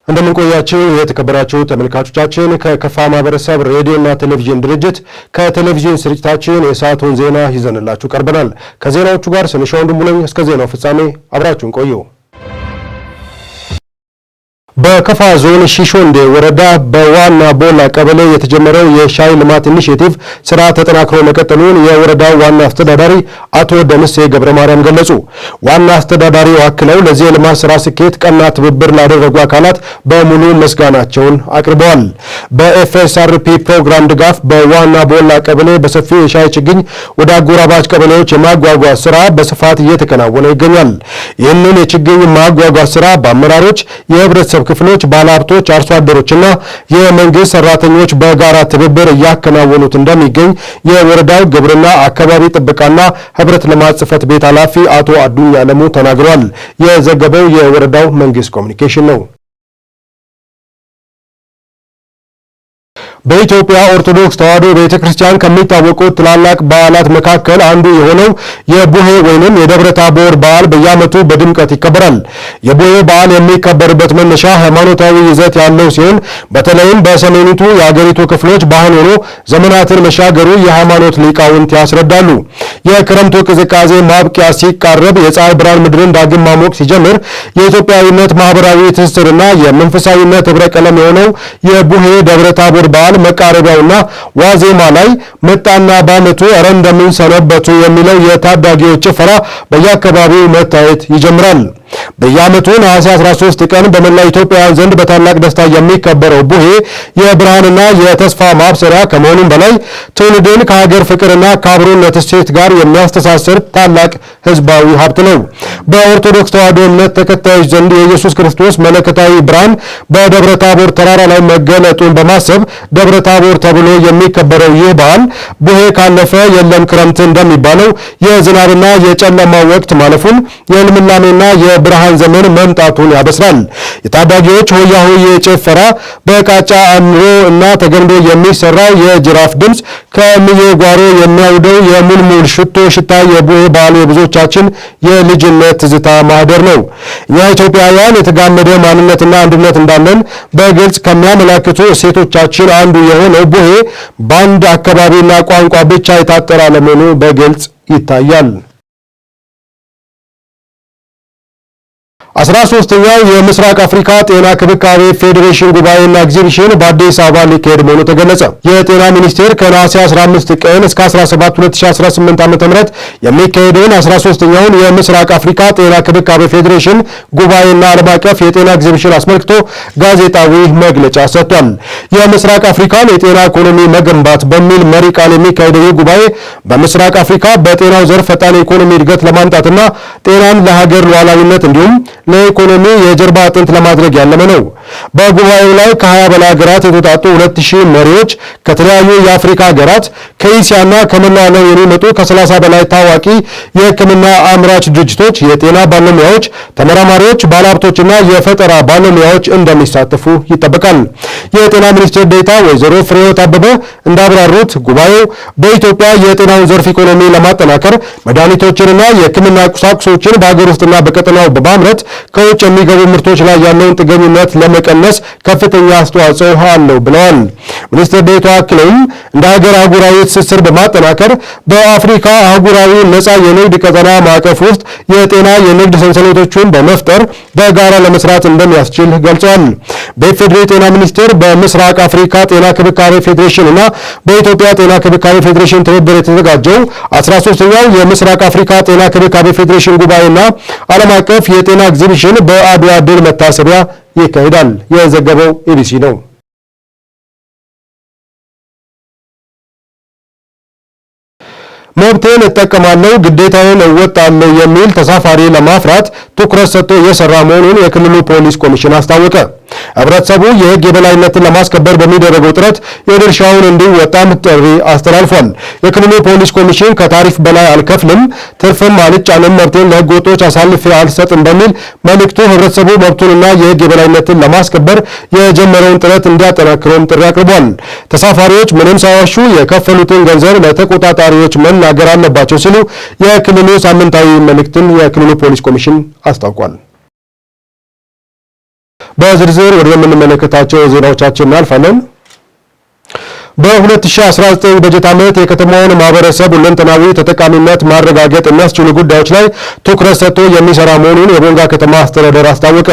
እንደምን ቆያችሁ የተከበራችሁ ተመልካቾቻችን፣ ከከፋ ማህበረሰብ ሬዲዮና ቴሌቪዥን ድርጅት ከቴሌቪዥን ስርጭታችን የሰዓቱን ዜና ይዘንላችሁ ቀርበናል። ከዜናዎቹ ጋር ስንሻው ወንድሙ ነኝ። እስከ ዜናው ፍጻሜ አብራችሁን ቆዩ። በከፋ ዞን ሺሾንዴ ወረዳ በዋና ቦላ ቀበሌ የተጀመረው የሻይ ልማት ኢኒሼቲቭ ስራ ተጠናክሮ መቀጠሉን የወረዳው ዋና አስተዳዳሪ አቶ ደምሴ ገብረ ማርያም ገለጹ። ዋና አስተዳዳሪው አክለው ለዚህ የልማት ስራ ስኬት ቀና ትብብር ላደረጉ አካላት በሙሉ ምስጋናቸውን አቅርበዋል። በ FSRP ፕሮግራም ድጋፍ በዋና ቦላ ቀበሌ በሰፊው የሻይ ችግኝ ወደ አጎራባች ቀበሌዎች የማጓጓዝ ስራ በስፋት እየተከናወነ ይገኛል። ይህንን የችግኝ ማጓጓዝ ስራ በአመራሮች፣ የህብረተሰብ ክፍሎች፣ ባለሀብቶች፣ አርሶ አደሮችና የመንግስት ሰራተኞች በጋራ ትብብር እያከናወኑት እንደሚገኝ የወረዳው ግብርና አካባቢ ጥበቃና ህብረት ልማት ጽሕፈት ቤት ኃላፊ አቶ አዱኛ አለሙ ተናግረዋል። የዘገበው የወረዳው መንግስት ኮሚኒኬሽን ነው። በኢትዮጵያ ኦርቶዶክስ ተዋሕዶ ቤተክርስቲያን ከሚታወቁት ትላላቅ በዓላት መካከል አንዱ የሆነው የቡሄ ወይንም የደብረ ታቦር በዓል በየዓመቱ በድምቀት ይከበራል። የቡሄ በዓል የሚከበርበት መነሻ ሃይማኖታዊ ይዘት ያለው ሲሆን በተለይም በሰሜኒቱ የአገሪቱ ክፍሎች ባህል ሆኖ ዘመናትን መሻገሩ የሃይማኖት ሊቃውንት ያስረዳሉ። የክረምቱ ቅዝቃዜ ማብቂያ ሲቃረብ፣ የፀሐይ ብርሃን ምድርን ዳግም ማሞቅ ሲጀምር፣ የኢትዮጵያዊነት ማህበራዊ ትስስርና የመንፈሳዊነት ህብረ ቀለም የሆነው የቡሄ ደብረ ታቦር በዓል መቃረቢያውና ዋዜማ ላይ መጣና በዓመቱ ኧረ እንደምን ሰነበቱ የሚለው የታዳጊዎች ጭፈራ በየአካባቢው መታየት ይጀምራል። በየዓመቱ ነሐሴ 13 ቀን በመላ ኢትዮጵያውያን ዘንድ በታላቅ ደስታ የሚከበረው ቡሄ የብርሃንና የተስፋ ማብሰሪያ ከመሆኑም በላይ ትውልድን ከሀገር ፍቅርና ከአብሮነት እሴት ጋር የሚያስተሳስር ታላቅ ሕዝባዊ ሀብት ነው። በኦርቶዶክስ ተዋሕዶ እምነት ተከታዮች ዘንድ የኢየሱስ ክርስቶስ መለኮታዊ ብርሃን በደብረ ታቦር ተራራ ላይ መገለጡን በማሰብ ደብረ ታቦር ተብሎ የሚከበረው ይህ በዓል ቡሄ ካለፈ የለም ክረምት እንደሚባለው የዝናብና የጨለማ ወቅት ማለፉን፣ የልምላሜና የብርሃን ዘመን መምጣቱን ያበስራል። የታዳጊዎች ሆያ ሆዬ ጭፈራ፣ በቃጫ አምሮ እና ተገንዶ የሚሰራው የጅራፍ ድምፅ፣ ከምዬ ጓሮ የሚያውደው የሙልሙል ሽቶ ሽታ የቡሄ በዓል የብዙዎቻችን የልጅነት ትዝታ ማህደር ነው። እኛ ኢትዮጵያውያን የተጋመደ ማንነትና አንድነት እንዳለን በግልጽ ከሚያመላክቱ እሴቶቻችን አንዱ የሆነው ቡሄ በአንድ አካባቢና ቋንቋ ብቻ የታጠረ አለመሆኑ በግልጽ ይታያል። 13ኛው የምስራቅ አፍሪካ ጤና ክብካቤ ፌዴሬሽን ጉባኤና ኤግዚቢሽን በአዲስ አበባ ሊካሄድ መሆኑ ተገለጸ። የጤና ሚኒስቴር ከነሐሴ 15 ቀን እስከ 17 2018 ዓ.ም የሚካሄደውን 13ኛውን የምስራቅ አፍሪካ ጤና ክብካቤ ፌዴሬሽን ጉባኤና ዓለም አቀፍ የጤና ኤግዚቢሽን አስመልክቶ ጋዜጣዊ መግለጫ ሰጥቷል። የምስራቅ አፍሪካን የጤና ኢኮኖሚ መገንባት በሚል መሪ ቃል የሚካሄደው ይህ ጉባኤ በምስራቅ አፍሪካ በጤናው ዘርፍ ፈጣን የኢኮኖሚ እድገት ለማምጣትና ጤናን ለሀገር ሉዓላዊነት እንዲሁም ለኢኮኖሚ የጀርባ አጥንት ለማድረግ ያለመ ነው። በጉባኤው ላይ ከ20 በላይ ሀገራት የተውጣጡ 2000 መሪዎች፣ ከተለያዩ የአፍሪካ ሀገራት፣ ከኤስያና ከመላው ዓለም የሚመጡ ከ30 በላይ ታዋቂ የሕክምና አምራች ድርጅቶች፣ የጤና ባለሙያዎች፣ ተመራማሪዎች፣ ባለሀብቶችና የፈጠራ ባለሙያዎች እንደሚሳተፉ ይጠበቃል። የጤና ሚኒስትር ዴኤታ ወይዘሮ ፍሬሕይወት አበበ እንዳብራሩት ጉባኤው በኢትዮጵያ የጤናውን ዘርፍ ኢኮኖሚ ለማጠናከር፣ መድኃኒቶችንና የሕክምና ቁሳቁሶችን በሀገር ውስጥና በቀጠናው በማምረት ከውጭ የሚገቡ ምርቶች ላይ ያለውን ጥገኝነት ለመቀነስ ከፍተኛ አስተዋጽኦ አለው ብለዋል። ሚኒስትር ዴኤታዋ አክለውም እንደ ሀገር አህጉራዊ ትስስር በማጠናከር በአፍሪካ አህጉራዊ ነጻ የንግድ ቀጠና ማዕቀፍ ውስጥ የጤና የንግድ ሰንሰለቶችን በመፍጠር በጋራ ለመስራት እንደሚያስችል ገልጸዋል። በኢፌዴሪ ጤና ሚኒስቴር፣ በምስራቅ አፍሪካ ጤና ክብካቤ ፌዴሬሽን እና በኢትዮጵያ ጤና ክብካቤ ፌዴሬሽን ትብብር የተዘጋጀው 13ኛው የምስራቅ አፍሪካ ጤና ክብካቤ ፌዴሬሽን ጉባኤና ዓለም አቀፍ የጤና ኤግዚቢሽን በአድዋ ድል መታሰቢያ ይካሄዳል። የዘገበው ኢቢሲ ነው። መብቴን እጠቀማለሁ፣ ግዴታዬን እወጣለሁ የሚል ተሳፋሪ ለማፍራት ትኩረት ሰጥቶ እየሰራ መሆኑን የክልሉ ፖሊስ ኮሚሽን አስታወቀ። ህብረተሰቡ የህግ የበላይነትን ለማስከበር በሚደረገው ጥረት የድርሻውን እንዲወጣም ጥሪ አስተላልፏል። የክልሉ ፖሊስ ኮሚሽን ከታሪፍ በላይ አልከፍልም፣ ትርፍም አልጫንም፣ መብቴን ለህገ ወጦች አሳልፌ አልሰጥም በሚል መልእክቱ ህብረተሰቡ መብቱንና የህግ የበላይነትን ለማስከበር የጀመረውን ጥረት እንዲያጠናክረውም ጥሪ አቅርቧል። ተሳፋሪዎች ምንም ሳይዋሹ የከፈሉትን ገንዘብ ለተቆጣጣሪዎች መናገር አለባቸው ሲሉ የክልሉ ሳምንታዊ መልእክትን የክልሉ ፖሊስ ኮሚሽን አስታውቋል። በዝርዝር ወደምንመለከታቸው ዜናዎቻችን እናልፋለን። በ2019 በጀት ዓመት የከተማውን ማህበረሰብ ሁለንተናዊ ተጠቃሚነት ማረጋገጥ የሚያስችሉ ጉዳዮች ላይ ትኩረት ሰጥቶ የሚሰራ መሆኑን የቦንጋ ከተማ አስተዳደር አስታወቀ።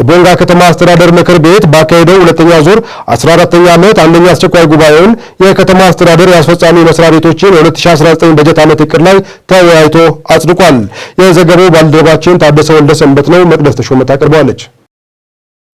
የቦንጋ ከተማ አስተዳደር ምክር ቤት ባካሄደው ሁለተኛ ዙር 14ኛ ዓመት አንደኛ አስቸኳይ ጉባኤውን የከተማ አስተዳደር የአስፈጻሚ መስሪያ ቤቶችን የ2019 በጀት ዓመት እቅድ ላይ ተወያይቶ አጽድቋል። የዘገበው ባልደረባችን ታደሰ ወልደሰንበት ነው። መቅደስ ተሾመ ታቀርበዋለች።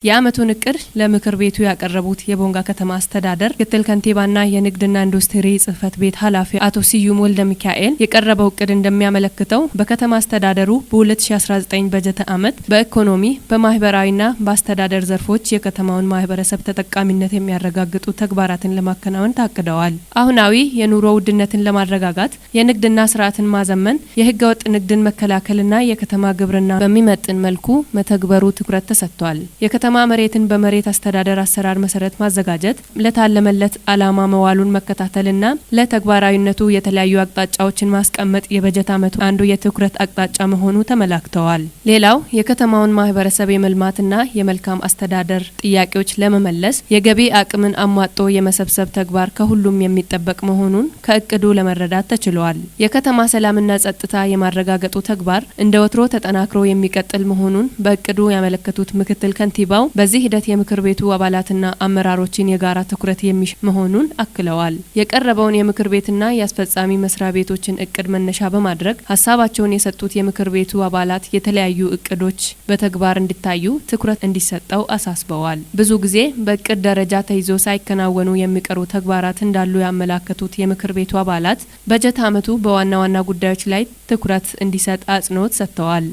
የዓመቱን እቅድ ለምክር ቤቱ ያቀረቡት የቦንጋ ከተማ አስተዳደር ምክትል ከንቲባና የንግድና ኢንዱስትሪ ጽሕፈት ቤት ኃላፊ አቶ ስዩም ወልደ ሚካኤል የቀረበው እቅድ እንደሚያመለክተው በከተማ አስተዳደሩ በ2019 በጀት ዓመት በኢኮኖሚ፣ በማህበራዊና በአስተዳደር ዘርፎች የከተማውን ማህበረሰብ ተጠቃሚነት የሚያረጋግጡ ተግባራትን ለማከናወን ታቅደዋል። አሁናዊ የኑሮ ውድነትን ለማረጋጋት፣ የንግድና ስርዓትን ማዘመን፣ የህገወጥ ንግድን መከላከልና የከተማ ግብርና በሚመጥን መልኩ መተግበሩ ትኩረት ተሰጥቷል። የከተማ መሬትን በመሬት አስተዳደር አሰራር መሰረት ማዘጋጀት፣ ለታለመለት ዓላማ መዋሉን መከታተልና ለተግባራዊነቱ የተለያዩ አቅጣጫዎችን ማስቀመጥ የበጀት ዓመቱ አንዱ የትኩረት አቅጣጫ መሆኑ ተመላክተዋል። ሌላው የከተማውን ማህበረሰብ የመልማትና የመልካም አስተዳደር ጥያቄዎች ለመመለስ የገቢ አቅምን አሟጦ የመሰብሰብ ተግባር ከሁሉም የሚጠበቅ መሆኑን ከእቅዱ ለመረዳት ተችሏል። የከተማ ሰላምና ጸጥታ የማረጋገጡ ተግባር እንደ ወትሮ ተጠናክሮ የሚቀጥል መሆኑን በእቅዱ ያመለከቱት ምክትል ከንቲባው በዚህ ሂደት የምክር ቤቱ አባላትና አመራሮችን የጋራ ትኩረት የሚሽ መሆኑን አክለዋል። የቀረበውን የምክር ቤትና የአስፈጻሚ መስሪያ ቤቶችን እቅድ መነሻ በማድረግ ሀሳባቸውን የሰጡት የምክር ቤቱ አባላት የተለያዩ እቅዶች በተግባር እንዲታዩ ትኩረት እንዲሰጠው አሳስበዋል። ብዙ ጊዜ በእቅድ ደረጃ ተይዞ ሳይከናወኑ የሚቀሩ ተግባራት እንዳሉ ያመላከቱት የምክር ቤቱ አባላት በጀት ዓመቱ በዋና ዋና ጉዳዮች ላይ ትኩረት እንዲሰጥ አጽንኦት ሰጥተዋል።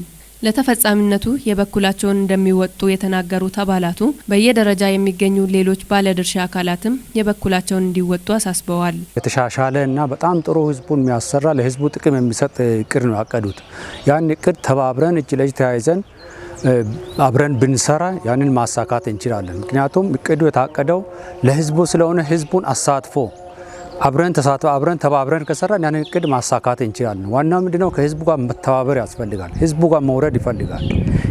ለተፈጻሚነቱ የበኩላቸውን እንደሚወጡ የተናገሩት አባላቱ በየደረጃ የሚገኙ ሌሎች ባለድርሻ አካላትም የበኩላቸውን እንዲወጡ አሳስበዋል። የተሻሻለ እና በጣም ጥሩ ህዝቡን የሚያሰራ፣ ለህዝቡ ጥቅም የሚሰጥ እቅድ ነው ያቀዱት። ያን እቅድ ተባብረን፣ እጅ ለእጅ ተያይዘን አብረን ብንሰራ ያንን ማሳካት እንችላለን። ምክንያቱም እቅዱ የታቀደው ለህዝቡ ስለሆነ ህዝቡን አሳትፎ አብረን ተሳትፎ አብረን ተባብረን ከሰራን ያንን እቅድ ማሳካት እንችላለን። ዋናው ምንድነው? ከህዝቡ ጋር መተባበር ያስፈልጋል። ህዝቡ ጋር መውረድ ይፈልጋል።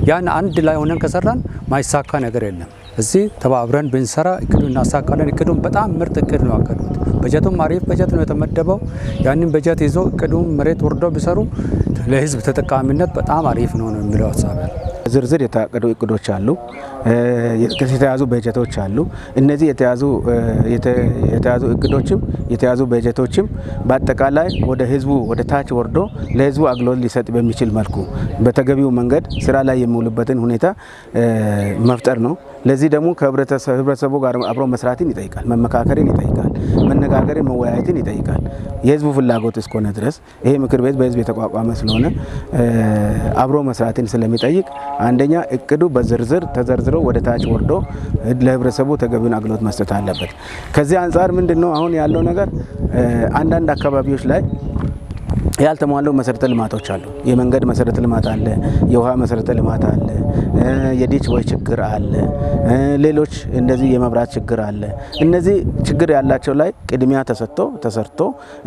ያን አንድ ላይ ሆነን ከሰራን ማይሳካ ነገር የለም። እዚህ ተባብረን ብንሰራ እቅዱን እናሳካለን። እቅዱን በጣም ምርጥ እቅድ ነው ያቀዱት። በጀቱም አሪፍ በጀት ነው የተመደበው። ያንን በጀት ይዞ እቅዱን መሬት ወርዶ ቢሰሩ ለህዝብ ተጠቃሚነት በጣም አሪፍ ነው ነው የሚለው ሀሳብ ያለ። ዝርዝር የታቀዱ እቅዶች አሉ፣ የተያዙ በጀቶች አሉ። እነዚህ የተያዙ እቅዶችም የተያዙ በጀቶችም በአጠቃላይ ወደ ህዝቡ ወደ ታች ወርዶ ለህዝቡ አገልግሎት ሊሰጥ በሚችል መልኩ በተገቢው መንገድ ስራ ላይ የሚውልበትን ሁኔታ መፍጠር ነው። ለዚህ ደግሞ ከህብረተሰቡ ጋር አብሮ መስራትን ይጠይቃል፣ መመካከርን ይጠይቃል፣ መነጋገርን መወያየትን ይጠይቃል። የህዝቡ ፍላጎት እስከሆነ ድረስ ይሄ ምክር ቤት በህዝብ የተቋቋመ ስለሆነ አብሮ መስራትን ስለሚጠይቅ አንደኛ እቅዱ በዝርዝር ተዘርዝሮ ወደ ታች ወርዶ ለህብረተሰቡ ተገቢውን አገልግሎት መስጠት አለበት። ከዚህ አንጻር ምንድነው አሁን ያለው ነገር? አንዳንድ አካባቢዎች ላይ ያልተሟሉ መሰረተ ልማቶች አሉ። የመንገድ መሰረተ ልማት አለ፣ የውሃ መሰረተ ልማት አለ፣ የ ditch ወይ ችግር አለ፣ ሌሎች እንደዚህ የመብራት ችግር አለ። እነዚህ ችግር ያላቸው ላይ ቅድሚያ ተሰጥቶ ተሰርቶ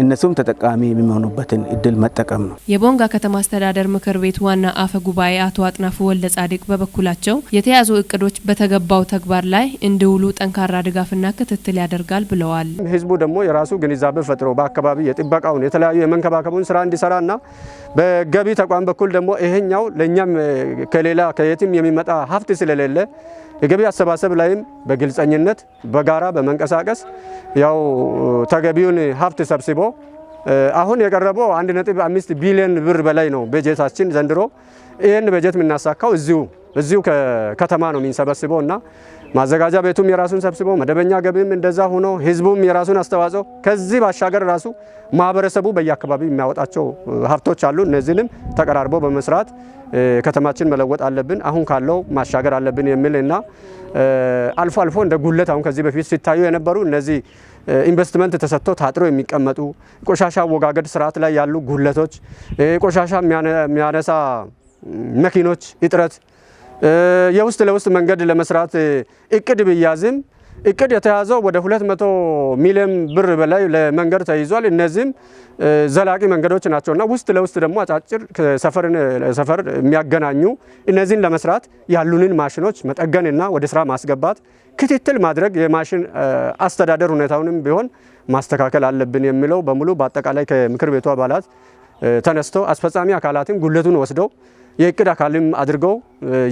እነሱም ተጠቃሚ የሚሆኑበትን እድል መጠቀም ነው። የቦንጋ ከተማ አስተዳደር ምክር ቤት ዋና አፈ ጉባኤ አቶ አጥናፉ ወልደ ጻድቅ በበኩላቸው የተያዙ እቅዶች በተገባው ተግባር ላይ እንዲውሉ ጠንካራ ድጋፍና ክትትል ያደርጋል ብለዋል። ህዝቡ ደግሞ የራሱ ግንዛቤ ፈጥሮ በአካባቢ የጥበቃውን፣ የተለያዩ የመንከባከቡን ስራ እንዲሰራና በገቢ ተቋም በኩል ደግሞ ይሄኛው ለኛም ከሌላ ከየትም የሚመጣ ሀብት ስለሌለ የገቢ አሰባሰብ ላይም በግልጸኝነት በጋራ በመንቀሳቀስ ያው ተገቢውን ሀብት ሰብስቦ አሁን የቀረበው 1.5 ቢሊዮን ብር በላይ ነው በጀታችን ዘንድሮ። ይህን በጀት የምናሳካው እዚሁ እዚሁ ከተማ ነው የምንሰበስበው እና ማዘጋጃ ቤቱም የራሱን ሰብስቦ፣ መደበኛ ገቢም እንደዛ ሆኖ፣ ህዝቡም የራሱን አስተዋጽኦ፣ ከዚህ ባሻገር ራሱ ማህበረሰቡ በየአካባቢው የሚያወጣቸው ሀብቶች አሉ። እነዚህንም ተቀራርቦ በመስራት ከተማችን መለወጥ አለብን፣ አሁን ካለው ማሻገር አለብን የሚል እና አልፎ አልፎ እንደ ጉለት አሁን ከዚህ በፊት ሲታዩ የነበሩ እነዚህ ኢንቨስትመንት ተሰጥቶ ታጥሮ የሚቀመጡ፣ ቆሻሻ አወጋገድ ስርዓት ላይ ያሉ ጉለቶች፣ ቆሻሻ የሚያነሳ መኪኖች እጥረት፣ የውስጥ ለውስጥ መንገድ ለመስራት እቅድ ቢያዝም እቅድ የተያዘው ወደ 200 ሚሊዮን ብር በላይ ለመንገድ ተይዟል። እነዚህም ዘላቂ መንገዶች ናቸውና ውስጥ ለውስጥ ደግሞ አጫጭር ሰፈርን ሰፈር የሚያገናኙ እነዚህን ለመስራት ያሉንን ማሽኖች መጠገንና ወደ ስራ ማስገባት፣ ክትትል ማድረግ፣ የማሽን አስተዳደር ሁኔታውንም ቢሆን ማስተካከል አለብን የሚለው በሙሉ በአጠቃላይ ከምክር ቤቱ አባላት ተነስቶ አስፈጻሚ አካላትም ጉድለቱን ወስደው የእቅድ አካልም አድርገው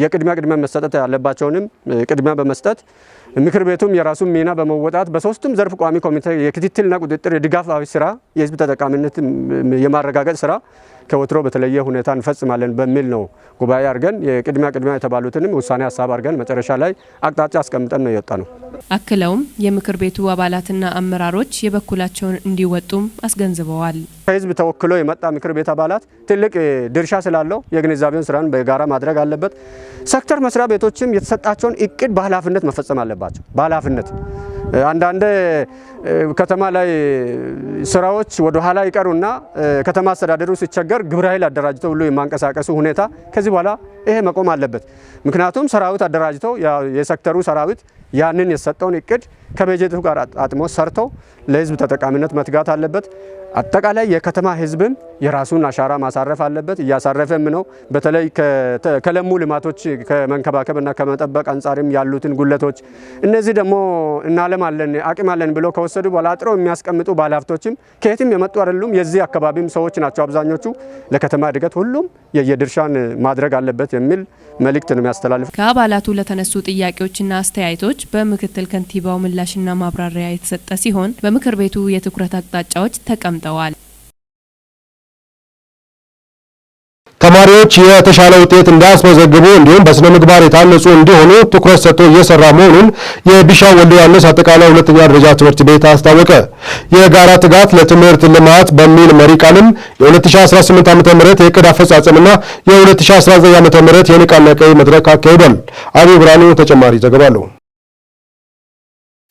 የቅድሚያ ቅድሚያ መሰጠት ያለባቸውንም ቅድሚያ በመስጠት፣ ምክር ቤቱም የራሱን ሚና በመወጣት በሶስቱም ዘርፍ ቋሚ ኮሚቴ የክትትልና ቁጥጥር የድጋፋዊ ስራ፣ የህዝብ ተጠቃሚነት የማረጋገጥ ስራ ከወትሮ በተለየ ሁኔታ እንፈጽማለን በሚል ነው ጉባኤ አድርገን የቅድሚያ ቅድሚያ የተባሉትንም ውሳኔ ሀሳብ አድርገን መጨረሻ ላይ አቅጣጫ አስቀምጠን ነው የወጣነው። አክለውም የምክር ቤቱ አባላትና አመራሮች የበኩላቸውን እንዲወጡም አስገንዝበዋል። ከህዝብ ተወክሎ የመጣ ምክር ቤት አባላት ትልቅ ድርሻ ስላለው የግንዛቤውን ስራን በጋራ ማድረግ አለበት። ሴክተር መስሪያ ቤቶችም የተሰጣቸውን እቅድ በኃላፊነት መፈጸም አለባቸው። በኃላፊነት አንዳንድ ከተማ ላይ ስራዎች ወደ ኋላ ይቀሩና ከተማ አስተዳደሩ ሲቸገር ግብረ ኃይል አደራጅተው ሁሉ የማንቀሳቀሱ ሁኔታ ከዚህ በኋላ ይሄ መቆም አለበት። ምክንያቱም ሰራዊት አደራጅተው የሴክተሩ ሰራዊት ያንን የተሰጠውን እቅድ ከበጀቱ ጋር አጥሞ ሰርተው ለህዝብ ተጠቃሚነት መትጋት አለበት። አጠቃላይ የከተማ ህዝብም የራሱን አሻራ ማሳረፍ አለበት፣ እያሳረፈም ነው። በተለይ ከለሙ ልማቶች ከመንከባከብና ከመጠበቅ አንጻርም ያሉትን ጉለቶች እነዚህ ደግሞ እናለማለን አቅም አለን ብሎ ከወሰዱ በኋላ አጥረው የሚያስቀምጡ ባለሀብቶችም ከየትም የመጡ አይደሉም፣ የዚህ አካባቢም ሰዎች ናቸው አብዛኞቹ። ለከተማ እድገት ሁሉም የየድርሻን ማድረግ አለበት የሚል መልእክት ነው የሚያስተላልፍ። ከአባላቱ ለተነሱ ጥያቄዎችና አስተያየቶች በምክትል ከንቲባው ምላሽና ማብራሪያ የተሰጠ ሲሆን በምክር ቤቱ የትኩረት አቅጣጫዎች ተቀምጠዋል። ተማሪዎች የተሻለ ውጤት እንዲያስመዘግቡ እንዲሁም በስነ ምግባር የታነጹ እንዲሆኑ ትኩረት ሰጥቶ እየሰራ መሆኑን የቢሻው ወልደ ዮሐንስ አጠቃላይ ሁለተኛ ደረጃ ትምህርት ቤት አስታወቀ። የጋራ ትጋት ለትምህርት ልማት በሚል መሪ ቃልም የ2018 ዓ.ም የዕቅድ አፈጻጸምና የ2019 ዓ.ም የንቅናቄ መድረክ አካሂዷል። አቢ ብርሃኑ ተጨማሪ ዘገባ አለው።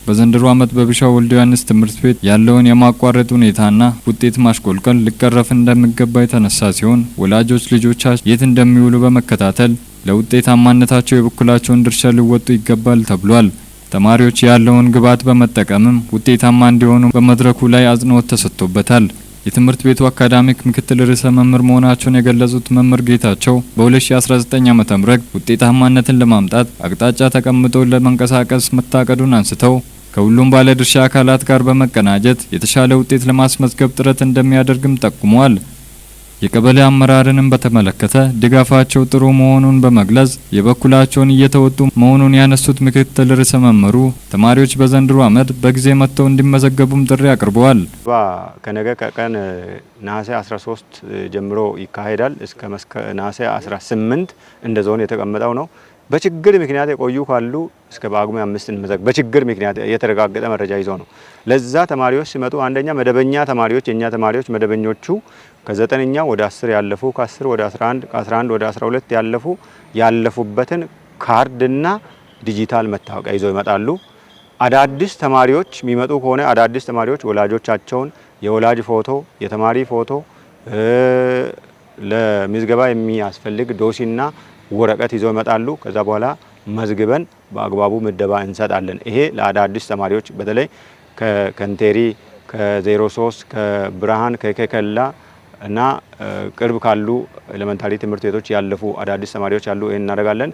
በዘንድሮ ዓመት በቢሻው ወልደ ዮሐንስ ትምህርት ቤት ያለውን የማቋረጥ ሁኔታና ውጤት ማሽቆልቆል ሊቀረፍ እንደሚገባ የተነሳ ሲሆን ወላጆች ልጆቻቸው የት እንደሚውሉ በመከታተል ለውጤታማነታቸው የበኩላቸውን ድርሻ ሊወጡ ይገባል ተብሏል። ተማሪዎች ያለውን ግብዓት በመጠቀምም ውጤታማ እንዲሆኑ በመድረኩ ላይ አጽንኦት ተሰጥቶበታል። የትምህርት ቤቱ አካዳሚክ ምክትል ርዕሰ መምህር መሆናቸውን የገለጹት መምህር ጌታቸው በ2019 ዓ.ም ውጤታማነትን ለማምጣት አቅጣጫ ተቀምጦ ለመንቀሳቀስ መታቀዱን አንስተው ከሁሉም ባለድርሻ አካላት ጋር በመቀናጀት የተሻለ ውጤት ለማስመዝገብ ጥረት እንደሚያደርግም ጠቁመዋል። የቀበሌ አመራርንም በተመለከተ ድጋፋቸው ጥሩ መሆኑን በመግለጽ የበኩላቸውን እየተወጡ መሆኑን ያነሱት ምክትል ርዕሰ መምህሩ ተማሪዎች በዘንድሮ ዓመት በጊዜ መጥተው እንዲመዘገቡም ጥሪ አቅርበዋል። ከነገ ከቀን ነሐሴ 13 ጀምሮ ይካሄዳል። እስከ ነሐሴ 18 እንደ ዞን የተቀመጠው ነው። በችግር ምክንያት የቆዩ ካሉ እስከ ጳጉሜ 5 እንመዘግ በችግር ምክንያት የተረጋገጠ መረጃ ይዞ ነው። ለዛ ተማሪዎች ሲመጡ አንደኛ መደበኛ ተማሪዎች የኛ ተማሪዎች መደበኞቹ ከዘጠነኛ ወደ 10 ያለፉ፣ ከ10 ወደ 11፣ ከ11 ወደ 12 ያለፉ ያለፉበትን ካርድና ዲጂታል መታወቂያ ይዘው ይመጣሉ። አዳዲስ ተማሪዎች የሚመጡ ከሆነ አዳዲስ ተማሪዎች ወላጆቻቸውን የወላጅ ፎቶ፣ የተማሪ ፎቶ፣ ለምዝገባ የሚያስፈልግ ዶሲና ወረቀት ይዘው ይመጣሉ። ከዛ በኋላ መዝግበን በአግባቡ ምደባ እንሰጣለን። ይሄ ለአዳዲስ ተማሪዎች በተለይ ከከንቴሪ፣ ከ03፣ ከብርሃን፣ ከከከላ እና ቅርብ ካሉ elementary ትምህርት ቤቶች ያለፉ አዳዲስ ተማሪዎች ያሉ ይሄን እናደርጋለን።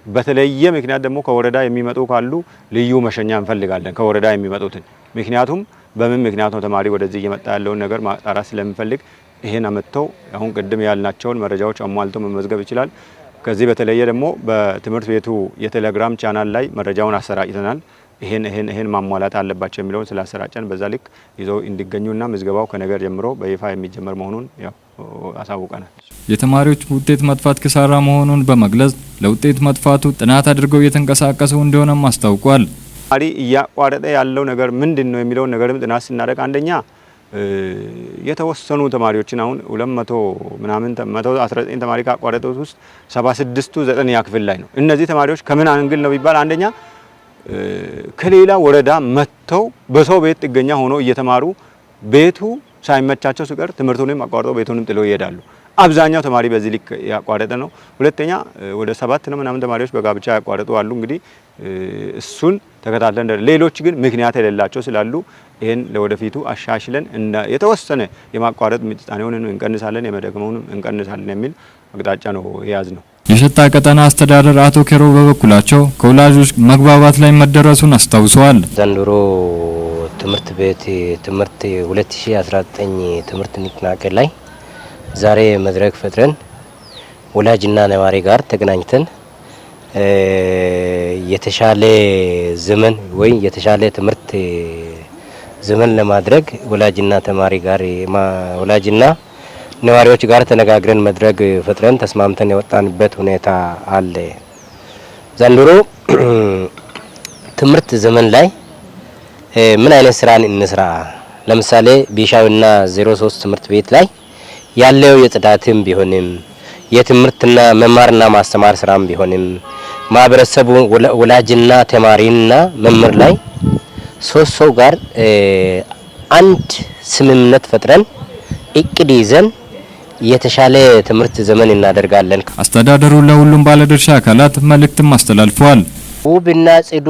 በተለየ ምክንያት ደግሞ ከወረዳ የሚመጡ ካሉ ልዩ መሸኛ እንፈልጋለን ከወረዳ የሚመጡትን። ምክንያቱም በምን ምክንያት ነው ተማሪ ወደዚህ እየመጣ ያለውን ነገር ማጣራት ስለምንፈልግ ይሄን አመጥተው አሁን ቅድም ያልናቸውን መረጃዎች አሟልተው መመዝገብ ይችላል። ከዚህ በተለየ ደግሞ በትምህርት ቤቱ የቴሌግራም ቻናል ላይ መረጃውን አሰራጭተናል። ይሄን ይሄን ይሄን ማሟላት አለባቸው የሚለውን ስላሰራጨን በዛ ልክ ይዘው እንዲገኙና ምዝገባው ከነገር ጀምሮ በይፋ የሚጀመር መሆኑን ያው አሳውቀናል። የተማሪዎች ውጤት መጥፋት ኪሳራ መሆኑን በመግለጽ ለውጤት መጥፋቱ ጥናት አድርገው እየተንቀሳቀሱ እንደሆነም አስታውቋል። ተማሪ እያቋረጠ ያለው ነገር ምንድን ነው የሚለውን ነገርም ጥናት ስናደርግ አንደኛ የተወሰኑ ተማሪዎችን አሁን 200 ምናምን 119 ተማሪ ካቋረጡት ውስጥ 76ቱ ዘጠነኛ ክፍል ላይ ነው። እነዚህ ተማሪዎች ከምን angle ነው ቢባል አንደኛ ከሌላ ወረዳ መጥተው በሰው ቤት ጥገኛ ሆኖ እየተማሩ ቤቱ ሳይመቻቸው ሲቀር ትምህርቱንም አቋርጠው ቤቱንም ጥለው ይሄዳሉ። አብዛኛው ተማሪ በዚህ ልክ ያቋረጠ ነው። ሁለተኛ ወደ 7 ነው ምናምን ተማሪዎች በጋብቻ ያቋረጡ አሉ። እንግዲህ እሱን ተከታትለን ሌሎች ግን ምክንያት የሌላቸው ስላሉ ይሄን ለወደፊቱ አሻሽለን የተወሰነ የማቋረጥ ምጣኔውን እንቀንሳለን፣ የመደግመውን እንቀንሳለን የሚል አቅጣጫ ነው የያዝነው። የሸታ ቀጠና አስተዳደር አቶ ኬሮ በበኩላቸው ከወላጆች መግባባት ላይ መደረሱን አስታውሰዋል። ዘንድሮ ትምህርት ቤት ትምህርት 2019 ትምህርት ንቅናቄ ላይ ዛሬ መድረክ ፈጥረን ወላጅና ነዋሪ ጋር ተገናኝተን የተሻለ ዘመን ወይ የተሻለ ትምህርት ዘመን ለማድረግ ወላጅና ተማሪ ጋር ወላጅና ነዋሪዎች ጋር ተነጋግረን መድረክ ፈጥረን ተስማምተን የወጣንበት ሁኔታ አለ። ዘንድሮ ትምህርት ዘመን ላይ ምን አይነት ስራን እንስራ? ለምሳሌ ቢሻውና 03 ትምህርት ቤት ላይ ያለው የጽዳትም ቢሆንም የትምህርትና መማርና ማስተማር ስራም ቢሆንም ማህበረሰቡ ወላጅና ተማሪና መምህር ላይ ሶስት ሰው ጋር አንድ ስምምነት ፈጥረን እቅድ ይዘን የተሻለ ትምህርት ዘመን እናደርጋለን። አስተዳደሩ ለሁሉም ባለድርሻ አካላት መልእክትም አስተላልፈዋል። ውብና ጽዱ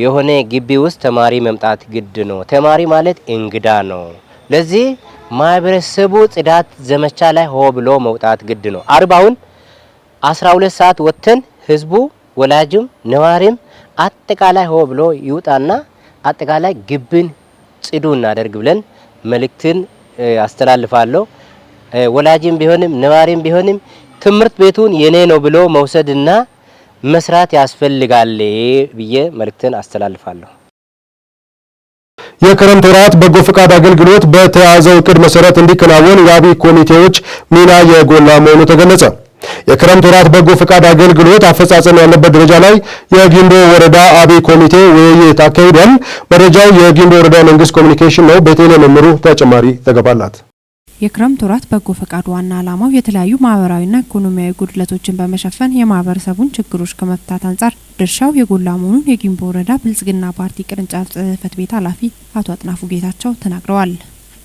የሆነ ግቢ ውስጥ ተማሪ መምጣት ግድ ነው። ተማሪ ማለት እንግዳ ነው። ለዚህ ማህበረሰቡ ጽዳት ዘመቻ ላይ ሆ ብሎ መውጣት ግድ ነው። አርብ አሁን 12 ሰዓት ወጥተን ህዝቡ ወላጅም ነዋሪም አጠቃላይ ሆ ብሎ ይውጣና አጠቃላይ ግብን ጽዱ እናደርግ ብለን መልእክትን አስተላልፋለሁ። ወላጅም ቢሆንም ነዋሪም ቢሆንም ትምህርት ቤቱን የኔ ነው ብሎ መውሰድና መስራት ያስፈልጋል ብዬ መልእክትን አስተላልፋለሁ። የክረምት ወራት በጎ ፈቃድ አገልግሎት በተያዘው እቅድ መሰረት እንዲከናወን የአብይ ኮሚቴዎች ሚና የጎላ መሆኑ ተገለጸ። የክረምት ወራት በጎ ፈቃድ አገልግሎት አፈጻጸም ያለበት ደረጃ ላይ የጊምቦ ወረዳ አብይ ኮሚቴ ውይይት አካሂዷል። መረጃው የጊምቦ ወረዳ መንግስት ኮሚኒኬሽን ነው። ቤተልሔም መምሩ ተጨማሪ ዘገባ አላት። የክረምት ወራት በጎ ፈቃድ ዋና ዓላማው የተለያዩ ማህበራዊና ኢኮኖሚያዊ ጉድለቶችን በመሸፈን የማህበረሰቡን ችግሮች ከመፍታት አንጻር ድርሻው የጎላ መሆኑን የጊምቦ ወረዳ ብልጽግና ፓርቲ ቅርንጫፍ ጽህፈት ቤት ኃላፊ አቶ አጥናፉ ጌታቸው ተናግረዋል።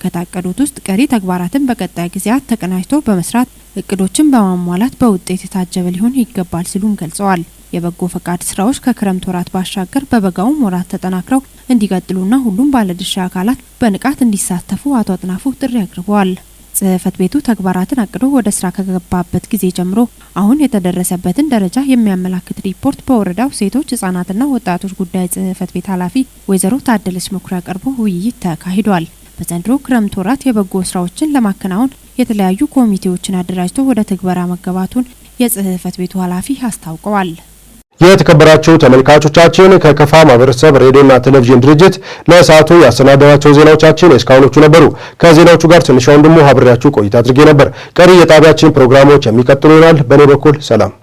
ከታቀዱት ውስጥ ቀሪ ተግባራትን በቀጣይ ጊዜያት ተቀናጅቶ በመስራት እቅዶችን በማሟላት በውጤት የታጀበ ሊሆን ይገባል ሲሉም ገልጸዋል። የበጎ ፈቃድ ስራዎች ከክረምት ወራት ባሻገር በበጋውም ወራት ተጠናክረው እንዲቀጥሉና ሁሉም ባለድርሻ አካላት በንቃት እንዲሳተፉ አቶ አጥናፉ ጥሪ አቅርበዋል። ጽህፈት ቤቱ ተግባራትን አቅዶ ወደ ስራ ከገባበት ጊዜ ጀምሮ አሁን የተደረሰበትን ደረጃ የሚያመላክት ሪፖርት በወረዳው ሴቶች ህጻናትና ወጣቶች ጉዳይ ጽህፈት ቤት ኃላፊ ወይዘሮ ታደለች መኩሪያ ቀርቦ ውይይት ተካሂዷል። በዘንድሮ ክረምት ወራት የበጎ ስራዎችን ለማከናወን የተለያዩ ኮሚቴዎችን አደራጅቶ ወደ ትግበራ መገባቱን የጽህፈት ቤቱ ኃላፊ አስታውቀዋል። የተከበራችሁ ተመልካቾቻችን፣ ከከፋ ማህበረሰብ ሬዲዮና ቴሌቪዥን ድርጅት ለሰዓቱ ያሰናዳናቸው ዜናዎቻችን እስካሁኖቹ ነበሩ። ከዜናዎቹ ጋር ትንሽ ወንድሙ አብሬያችሁ ቆይታ አድርጌ ነበር። ቀሪ የጣቢያችን ፕሮግራሞች የሚቀጥሉ ይሆናል። በእኔ በኩል ሰላም።